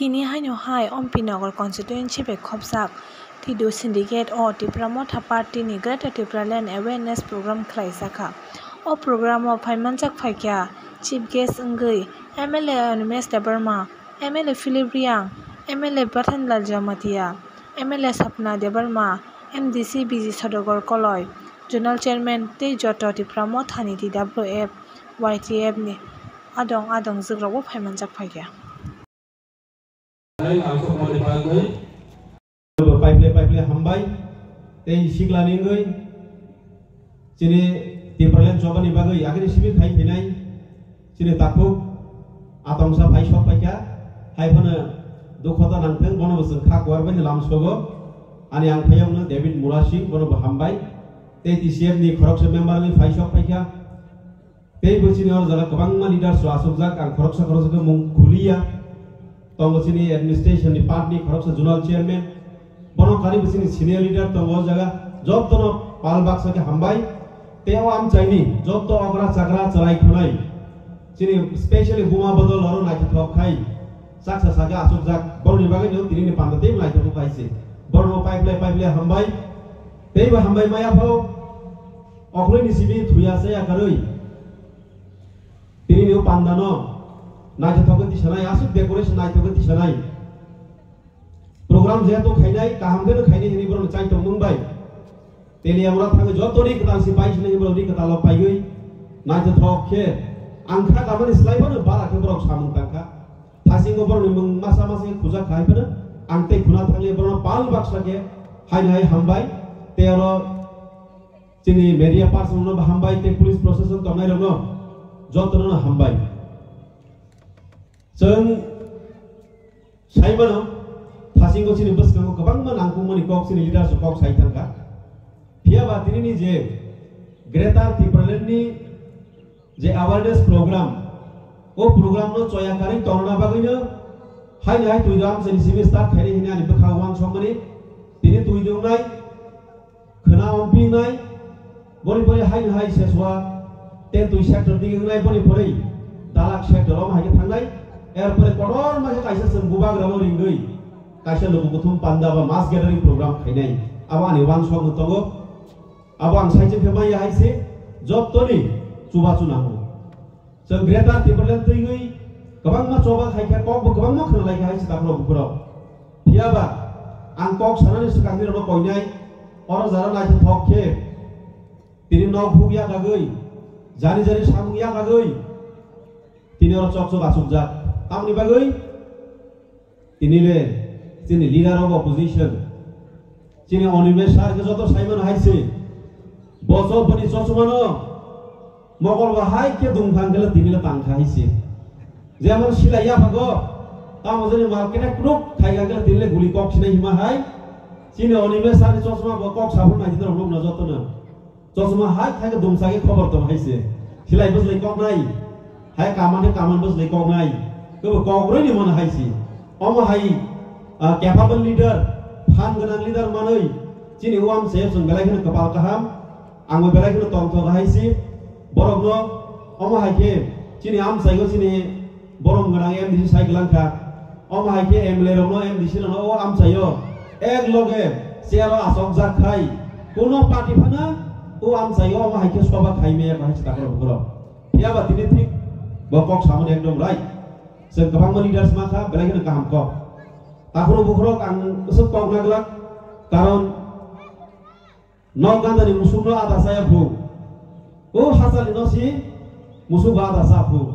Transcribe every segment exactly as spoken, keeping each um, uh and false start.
Tini haino hai Ompi Nagar constituency bai khopjak Tidu Syndicate o Tipra Motha Party ni Greater Tipraland Awareness Program khlaijak kha. O program o phaimanjak phaikha chief guest wngwi M L A Animesh Debbarma, M L A Philip Reang, M L A Bathanlal Jamatia, M L A Sapna Debbarma, M D C B G Sodagar Koloi, Zonal Chairman tei joto Tipra Motha ni T W F, Y T F ni adong adong jwkrokbo phaimanjak phaikha. Ang kok mani bagwi. Paiple paiple hambai tei sikla ningwi chini Tipraland chobani bagwi agini simi khai phinai chini takhuk atongsa phai sok phaikha, hai phano dukho ta nangthang, bono bo chwng kha kuar bai lam sogo. Ani ang phayokno David Murasing, bono bo hambai tei T C F ni khoroksa member ni phai sok phaikha. Tei bo chini oro jaga kwbangma leaders rok achukjak, ang khoroksa khoroksa khe mung khuliya. Tongo chini administration ni part ni khoroksa zonal chairman. Bono kari bo chini senior leader tongo o jaga. Jotono pal baksa khe hambai. Tei o amchaini joto okra chakra chwrai khwnai. Chini specially buma bodol oro naithothok khai. Chaksa saka achukjak. Boroni bagwi no tini ni panda tei naithothok khai se. Borno pipeline pipeline hambai. Tei bo hambai maya phao. Okhloini simi thuya chaya karwi. Tini ni o panda no naithothok khe tisanai, aswk decoration naithothok khe tisanai. Program jehetu khainai, kaham khe no khainai hwnwi borok chai tongmung bai. Teliamura thangwi joto ri kwtal si pai sinai borok ri kwtal o paiwi naithothok khe ang kha kamani slai phano bara khe borok samung tangkha. Thasingo borokni mung masa masa khe khujak khai phano ang tei khuna thangwi borokno pal baksa khe haino hai hambai. Tei oro chini media person no hambai tei police protection tongnai rokno jotono no hambai. Chwng sai mano, thasingo chini bwskango kwbangma nangkukmani kok chini leaders kok sai thangkha. Phiya ba tini ni je Greater Tipraland ni je awareness program, o program no choya karwi tongna bagwi no hai hai twi dam chini simi start khaini hini ani bwkha wansokmani tini twi dungnai. Khwna ompingnai, boni pore haino hai seswa, tentwi sector digingnai, boni pore dalak sector om hai khe thangnai, erpore kotorma khe kaisa chwng bubagrano ringwi kaisa luku kuthum panda ba mass gathering program khainai. Abo ani wansokno tongo. Abo ang saichung khe maya hai se jotoni chubachu nango. Chwng Greater Tipraland twiwi kwbangma choba khai kha, kokbo kwbangma khwnalai kha hai se takhurok bukhurok. Phiya ba ang kok sanani swkang nirokno koinai, oro jara naithothok khe tini nok huk yakagwi, jani jani samung yakagwi tini oro chok chok achukjak. Tamoni bagwi tini le chini leader of opposition, chini Animesh sir khe joto sai mano hai se. Bo chopani chosma no mokol ba hai khe dungthang khe le tini le tang kha hai se. Jemon silai ya phago, tamo jani mal kene kruk khai kha khe le tini le guli kok sinai hima hai. Chini Animesh sir ni chosma bo kok sabu nai tini rok nuk na joto no. Chosma hai khai khe dungsa khe khobor tong hai se. Silai bwslai kok nai. Hai kaman khe kaman bwslai kok nai. Kebo kok rwi ni mano hai se. Omo hai, ah, capable leader, phan gwnang leader manwi chini o amchai o chwng belai kheno kwpal kaham. Ang bo belai kheno tongthok hai se. Borokno omo hai khe chini amchai o chini borom gwnang M D C sai gwlang kha. Omo hai khe M L A rokno, M D C rokno o amchai o ek loge chair o achokjak khai, kuno party phano o amchai o omo hai khe soba khai maya hai se takhurok bukhurok. Phiya ba tini thik bo kok samani ekdom right. Chwng kwbangma leaders ma kha, belai kheno kaham kok. Takhurok bukhurok ang bwswk kok na glak, karon nok gandani musukno ada saya phu. O hachali no si musuk ba ada sa phu.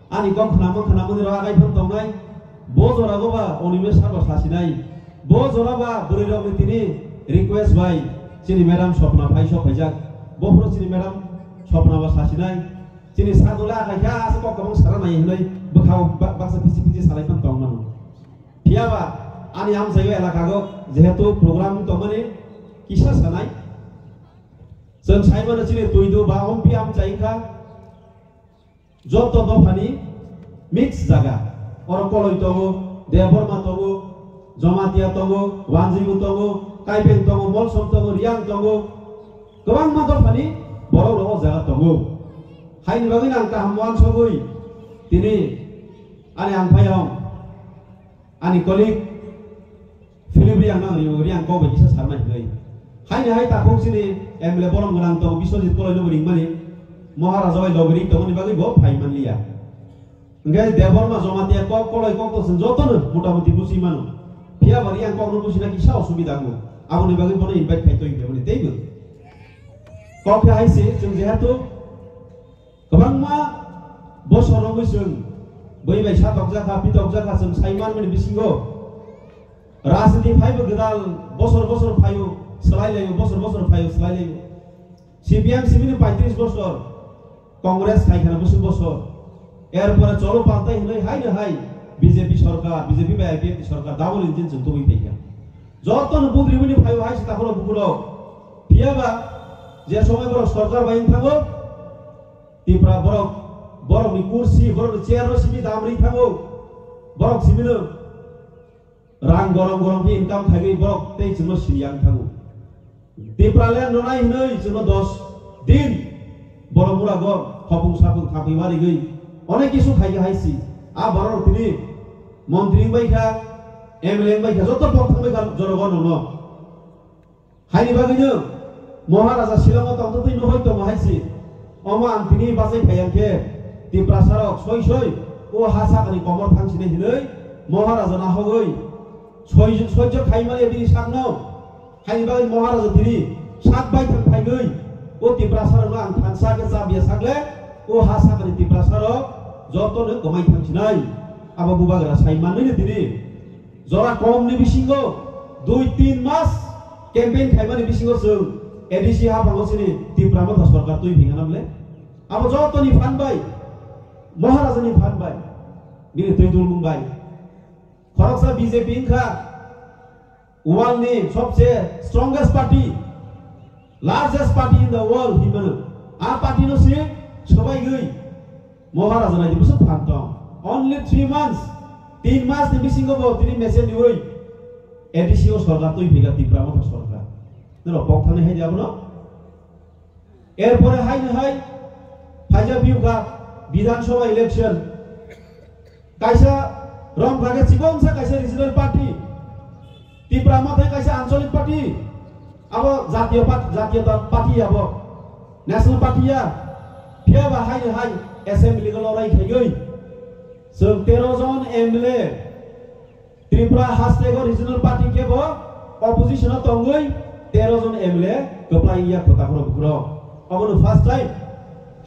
Ani kok khnama khnamani rok agai phano tongnai. Bo jora go ba Animesh sabo sasinai. Bo jora ba bwrwi rokni tini request bai chini madam Swapna phai sok phaijak. Bo phuru chini madam Swapna ba sasinai. Chini sadole akai kha asa kok kwbang sara nai hinwi bwkhao ba-, baksa pisi pisi salai phano tongmano. Phiya ba ani amchai o elaka go jehetu program tongmani kisa sanai. Chwng sai mano chini Tuidu ba Ompi amchai kha joto dophani mix jaga. Oro Koloi tongo, Debbarma tongo, Jamatia tongo, Wanjibu tongo, Kaipeng tongo, Molsom tongo, Riang tongo. Kwbangma dophani borok rok o jaga tongo. Haini bagwi ang kaham wansogwi tini ani ang phai hong. Ani colleague Philip Riang nang rio, Riang kok bai kisa sarnai hinwi. Haini hai takhuk sini M L A borom gwnang tongo, Biswajit Koloi no bo ringmani. Maharaja bai logri tongoni bagwi bo phai manliya. Hwnkhe Debbarma Jamatia kok, Koloi kok to chwng jotono motamuti buchi mano. Phiya ba Riang kok no buchina kisa osubida wngo. Aboni bagwi bono invite khai tongwi phai mani teibo. Kok khe hai se chwng jehetu kwbangma bosor romwi chwng bui bai satokjakha, pitokjakha chwng sai manmani bisingo. Rajniti phaibo gwdal bosor bosor phaio, swlai laio, bosor bosor phaio, swlai laio. C P M simi ni paitris bosor, Congress khai khana bwswk bosor. Erpore cholo paltai hinwi hai no hai B J P sorkar, B J P bai I P F T sorkar double engine chwng tubui phaikha. Jotono budri bini phaio hai se takhoro bukhurok. Phiya ba je somoi borok sorkar bai wng thango, Tipra borok, borokni kursi, borokni chair no simi damri thango. Borok simi no rang gorong gorong khe income khaiwi borok tei chwngno sini yang thango. Tipraland rwnai hinwi chwngno dos din borok mura go hopung sapung thapwi warigwi onek kisu khaikha hai si. A borok tini montri wngbai kha, M L A wngbai kha, joto pok thangbai kha jorogo nono. Haini bagwino Maharaja Shillongo tongtwtwi nuhoi tongo hai si. Omo ang tini bachai phai ang khe Tiprasarok soi soi o ha sakani komor thang sini hinwi Maharaja nahogwi soi-, soijo khaimani bini sakno. Haini bagwi Maharaja tini sak bai thang phaigwi o Tiprasarokno ang thansa khe chabiya sakle o ha sakani Tiprasarok jotono kwmai thang sinai. Abo bubagra sai manwino tini Jora kom ni bisingo dui tin mas campaign khaimani bisingo chwng A D C haphango chini Tipra Motha sorkar twi phingana bole. Abo joto ni phan bai, Maharaja ni phan bai, bini twi dulmung bai. Khoroksa B J P wngkha world ni sobse strongest party. Largest party in the world hinmano. A party no se swbaigwi Maharaja nai bwswk phan tong. Only three months, tin mas ni bisingo bo tini mesen riwi A D C o sorkar twi phika Tipra Motha sorkar. Nero pok thani hai di abono. Erpore hai ni hai phaija phiyokha Bidhan Sabha election. Kaisa rom kha khe chibonsa kaisa regional party. Tipra Motha kaisa anchalik party. Abo jatiyo pat-, jatiyo ta-, party abo. National party ya. Phiya ba hai hai assembly go lorai khaiwi. Chwng tero jon M L A. Tripura haste go regional party khe bo opposition o tongwi tero jon M L A kwplai ya kota khoro bukhro. Obo no first time.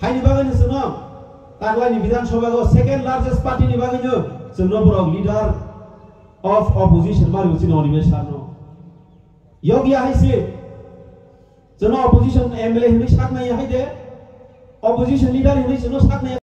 Haini bagwi no chwngno Taglai ni Bidhan Sabha go second largest party ni bagwi no chwngno borok leader of opposition mari uchi no Animesh Sir no. Yog ya hai se chwngno opposition M L A hinwi saknai hai de. Opposition leader hinwi chwngno saknai.